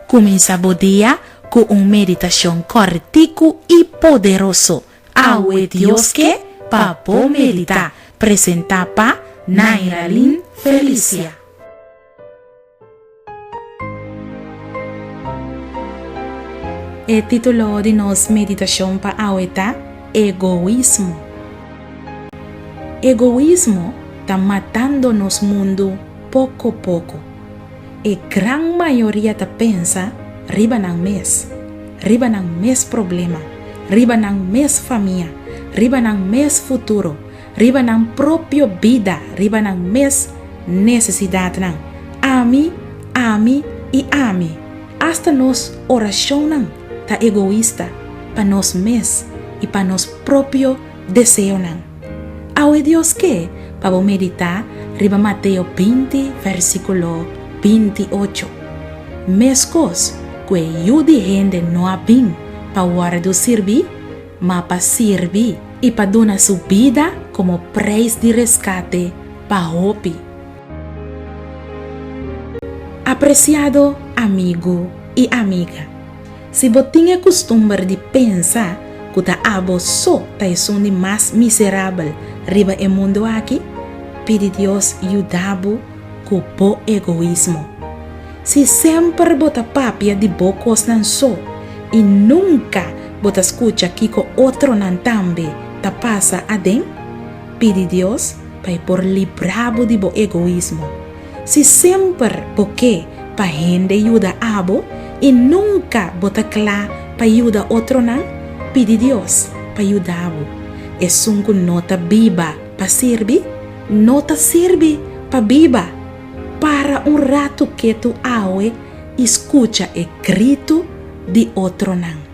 Kuminsá bo dia ku un meditashon kòrtiku i poderoso. Awe Dios ke pa bo meditá. Presentá pa Nairalyn Felicia. E título di nos meditashon pa awe ta Egoismo. Egoismo ta matando nos mundu poko poko. E gran mayoria ta pensa riba nan mes, riba nan mes problema, riba nan mes famia, riba nan mes futuro, riba nan propio bida, riba nan mes nesesidatnan. Ami, ami i ami. Asta nos orashonnan ta egoista pa nos mes i pa nos propio deseonan. Awe Dios ke pa bo meditá riba Mateo 20 versíkulo 28. Meskos ku e Yu di hende no a bin pa wòrdu sirbí, ma pa sirbi i pa duna su bida komo preis di reskate pa hopi. Apresiado amigu i amiga, si bo tin e kustumber di pensa ku ta abo so ta esun di mas miserabel riba e mundu aki, pidi Dios yuda bo ku bo egoismo. Si semper bo ta papia di bo kosnan so i nunka bo ta skucha kiko otronan tambe ta pasa aden, pidi Dios pa e por libra bo di bo egoismo. Si semper bo ke pa hende yuda abo i nunka bo ta kla pa yuda otronan, pidi Dios pa yuda bo. Esun ku no ta biba pa sirbi, no ta sirbi pa biba. Para un ratu ketu awe i skucha e gritu di otronan.